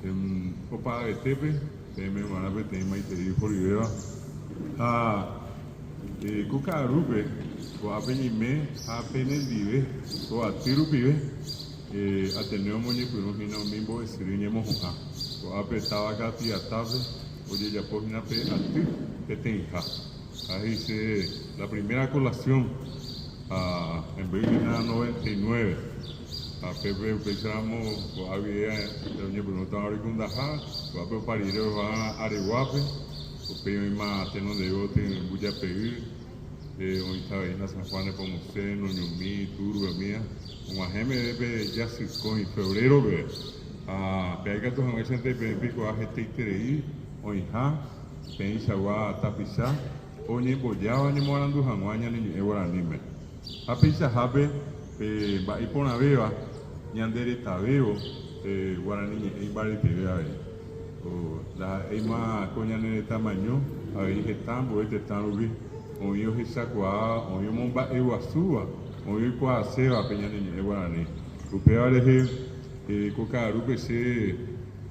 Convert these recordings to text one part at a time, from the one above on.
Opavavetépe peẽme g̃uarã peteĩ maitei horivéva ha ko ka'arúpe ko'ápe ñaime ha penendive ko aty rupive Ateneo omoñepyrũ hína umi mbo'esyry ñemohu'ã. Ko'ápe táva Capiatápe ojejapo hína pe aty peteĩha ha he'ise la primera colación ha hemby hína 99. Ha pépe upéicharamo ko'a guive oñepyrũtava orekundaha, ko'ápe opa rire oho'ã Areguápe, upéi oĩma tenondeve Mbujape'y, oĩta avei hína San Juan Nepomuceno, Ñumi, Turbe, umíva, og̃uahẽ meve pe jasykõi, febrero peve. Ha péa ikatu hag̃uáichante peẽ peikuaa hetaiterei oĩha peẽichagua tapicha oñembojáva oñemoarandu hag̃ua ñane ñe'ẽ guaraníme. Ha peichahápe pe mba'e iporãvéva ñande retavévo pe guarani ñe'ẽ imbareteve avei. Ndaha'éima ko ñane retãmaño avei heta ambue tetã rupi oĩ ohechakuaa, oĩ omomba'eguasúva, oĩ oikuaaséva pe ñane ñe'ẽ guarani. Upéva rehe ko ka'arúpe che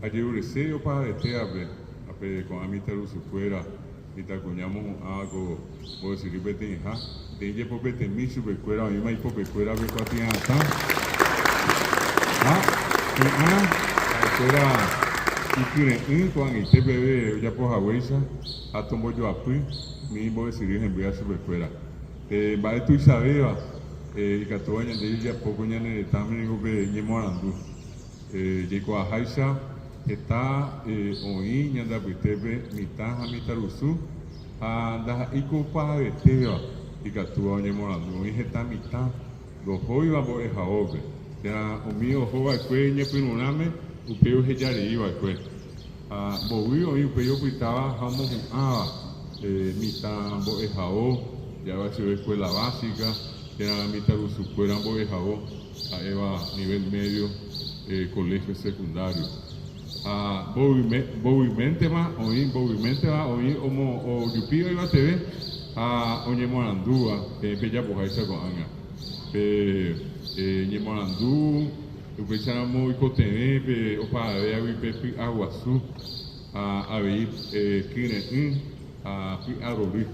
ajerurese opavetévape ha pe ko'ã mitãrusukuéra Mitãkuña omohu'ãva ko mbo'esyry peteĩha, peteĩ jepopetemi chupekuéra oĩma ipopekuéra pe kuatia'atã ha hi'ã ha'ekuéra ikyre'ỹ ko'ag̃aite peve ojapo haguéicha ha tombojoapy umi mbo'esyry hembýva chupekuéra. Pe mba'e tuichavéva ikatúva ñande jajapo ko ñane retãme niko pe ñemoarandu. Jaikuaaháicha heta oĩ ñande apytépe mitã ha mitãrusu ha ndaha'éi ko opavetéva ikatúva oñemorandu. Oĩ heta mitã ndohóiva mbo'ehaópe térã umi oho va'ekue ñepyrũrãme upéi ohejarei va'ekue. Ha mbovy oĩ upéi opytáva ha omohu'ãva mitã mbo'ehao, ja'éva chupe escuela básica térã mitãrusukuéra mbo'ehao. ha'éva nivel medio colegio secundario. Ha mbovyméntema oĩ, mbovyméntema oĩ ojupíva yvateve ha oñemoarandúva peẽ pejapoháicha ko'ág̃a. Pe ñemoarandu upéicharamo oikotevẽ pe opavavéagui pe py'aguasu ha avei kyre'ỹ ha py'arory.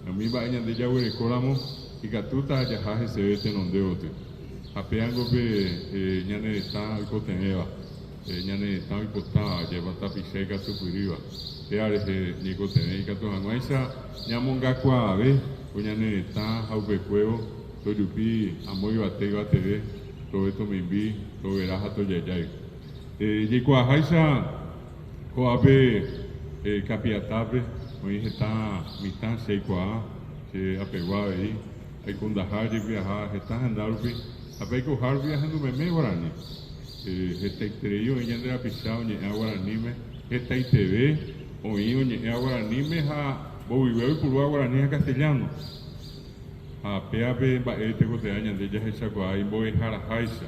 Umi mba'e ñande jaguerekóramo ikatúta jaha heseve tenonde gotyo. Ha péango pe ñane retã oikotevẽva, ñane retã oipotáva, ja'épa tapicha ikatupyrýva. Péa rehe ñaikotevẽ ikatu hag̃uáicha ñamongakuaave ko ñane retã ha upekuévo tojupi amo yvate yvateve, tove tomimbi, tovera ha tojajái. Jaikuaaháicha ko'ápe Kapiatápe oĩ heta mitã che aikuaa, che apegua avei. Aikundaha jepi aha heta henda rupi ha pe aikoha rupi ahendu meme guarani. Hetaiterei oĩ ñande rapicha oñe'ẽva guaraníme, hetaiteve oĩ oñe'ẽva guaraníme ha mbovyve oipurúva guarani ha castellano. Ha péva pe mba'e tekotevẽ ñande jahechakuaa imbo'eharaháicha.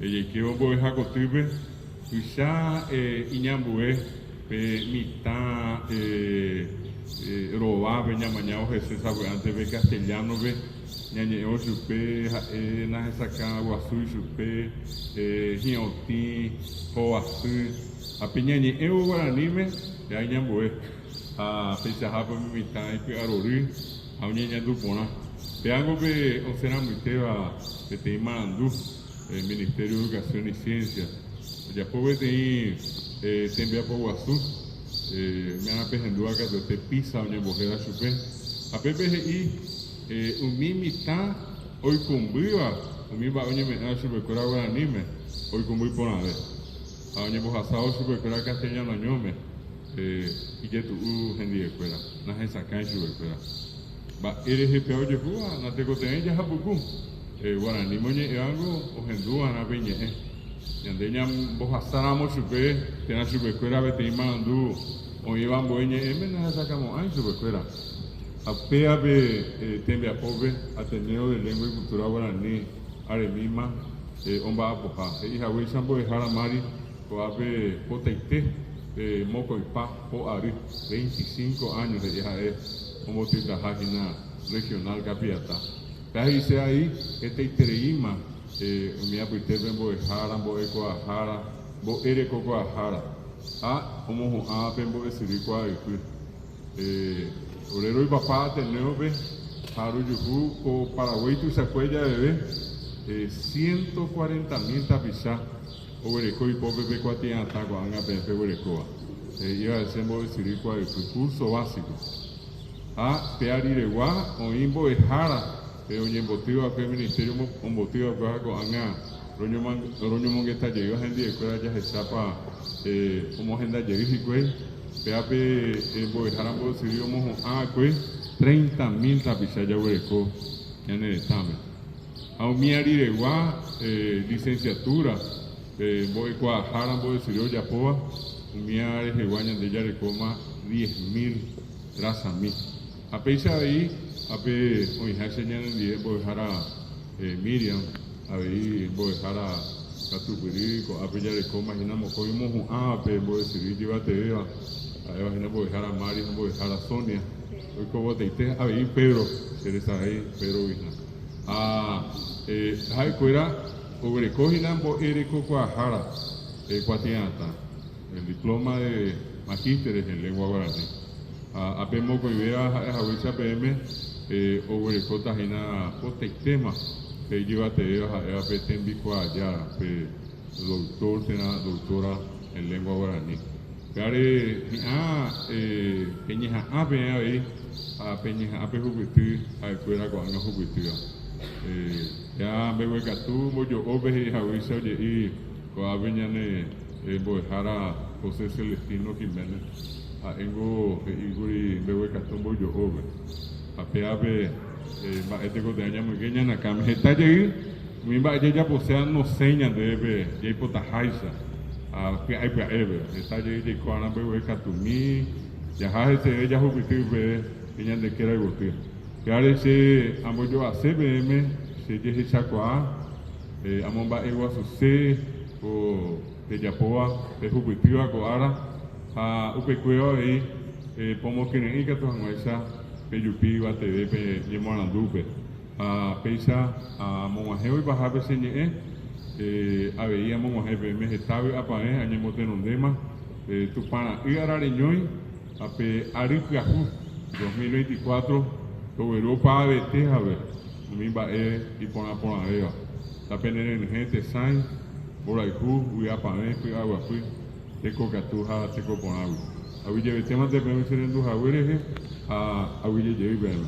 Ejeikévo mbo'eha kotýpe tuicha iñambue pe mitã rovápe ñamañávo hese sapy'ánte pe castellano-pe ñañe'ẽvo chupe ha'e nahesakã guasúi chupe hi'otĩ, hovasy ha pe ñañe'ẽvo guaraníme ja iñambue ha peichahápe umi mitã ipy'arory ha oñeñandu porã. Péango pe osẽramoitéva peteĩ marandu. Ministerio de Educación y Ciencia ojapo peteĩ tembiapo guasu ume'ã pehendúva katuete PISA oñembohéra chupe ha pépe he'i umi mitã oikũmbýva umi mba'e oñeme'ẽva chupekuéra guaraníme oikũmby porãve ha oñembohasávo chupekuéra castellano ñóme ijetu'u hendivekuéra nahesakãi chupekuéra. Mba'e rehe pe ojehúva natekotevẽi jahapuku. Guaraníme oñe'ẽvango ohendu va'erã pe iñe'ẽ. Ñande ñambohasáramo chupe térã chupekuéra peteĩ marandu oĩva ambue ñe'ẽme nahesakãmo'ãi chupekuéra. Ha upéva pe tembiapópe Ateneo de Lengua y Cultura Guarani aremíma omba'apoha. He'i haguéicha mbo'ehára Mari ko'ápe potaite pe mokõipa po ary, 25 años he'i ha'e ombotytaha hína Regional Capiatá. Péa he'ise ai Ha omohu'ãva pe mbo'esyry kuaaypy. Ore roipapa Ateneo-pe ha rojuhu ko Paraguái tuichakue javeve 140 mil tapicha oguereko ipópe pe kuatia'atã ko'ág̃a peẽ peguerekóva, he'íva hese mbo'esyry kuaaypy, curso básico. Ha pe ariregua oĩ mbo'ehára pe oñembotýva'ekue Ministerio ombotýva'ekue ha ko'ág̃a roñomongeta jeýva hendivekuéra jahechápa omohenda jey hikuái. Péva pe mbo'ehára mbo'esyry omohu'ãva'ekue treinta mil tapicha jaguereko ñane retãme. Ha umi ariregua licenciatura pe mbo'ekuaahára mbo'esyry ojapóva, umía rehegua ñande jarekóma diez mil rasami. Ha péicha avei ápe oĩháicha ñanendive mbo'ehára Miriam, avei mbo'ehára katupyry, ko'ápe jarekóma hína mokõi omohu'ãva pe mbo'esyry ijyvatevéva, ha'éva hína mbo'ehára Mari ha mbo'ehára Sonia, oikovotaite avei Pedro, che resarái Pedro-gui hína. Ha ha'ekuéra oguereko hína mbo'erekokuaahára kuatia'atã. El diploma de magísteres en lengua guarani. Ha ape mokõivéva ha'e haguéicha peẽme oguerekóta hína potaitéma pe ijyvatevéva ha'éva pe tembikuaajára, pe doctor térã doctora en lengua guarani. Upévare hi'ã peñeha'ã peẽ avei ha peñeha'ã pehupyty ha'ekuéra ko'ág̃a ohupytýva. Ja mbeguekatu mbojo'ópe he'i haguéicha oje'i ko'ápe ñane Mbo'ehára José Celestino Giménez ha'éngo he'íkuri mbeguekatu mbojo'ópe ha pévape mba'e tekotevẽ ñamoinge ñane akãme. Heta jey umi mba'e jajaposéva nosẽi ñandéve pe jaipotaháicha ha pya'e pya'épe. Heta jey jaiko'arã mbeguekatumi jaha heseve jahupyty upéve pe ñande kéra yvoty. Pévare che ambojo'ase peẽme che jehechakuaa Amomba'eguasuse ko pejapóva pehupytýva ko ára ha upekuévo avei pomokyre'ỹ ikatu hag̃uáicha pejupi yvateve pe ñemoarandúpe. Ha péicha amog̃uahẽvo ipahápe che ñe'ẽ, avei amog̃uahẽ peẽme heta vy'apavẽ añemotenondéma Tupã Ra'y arareñói ha pe ary pyahu 2024 togueru opavavete jave. Umi mba'e iporã porãvéva. Tapenerenyhẽ tesãi, mborayhu, vy'apavẽ, py'aguapy, tekokatu ha tekoporãgui. Aguyjevetémante peẽme che rendu hague rehe ha aguyjejey peẽme.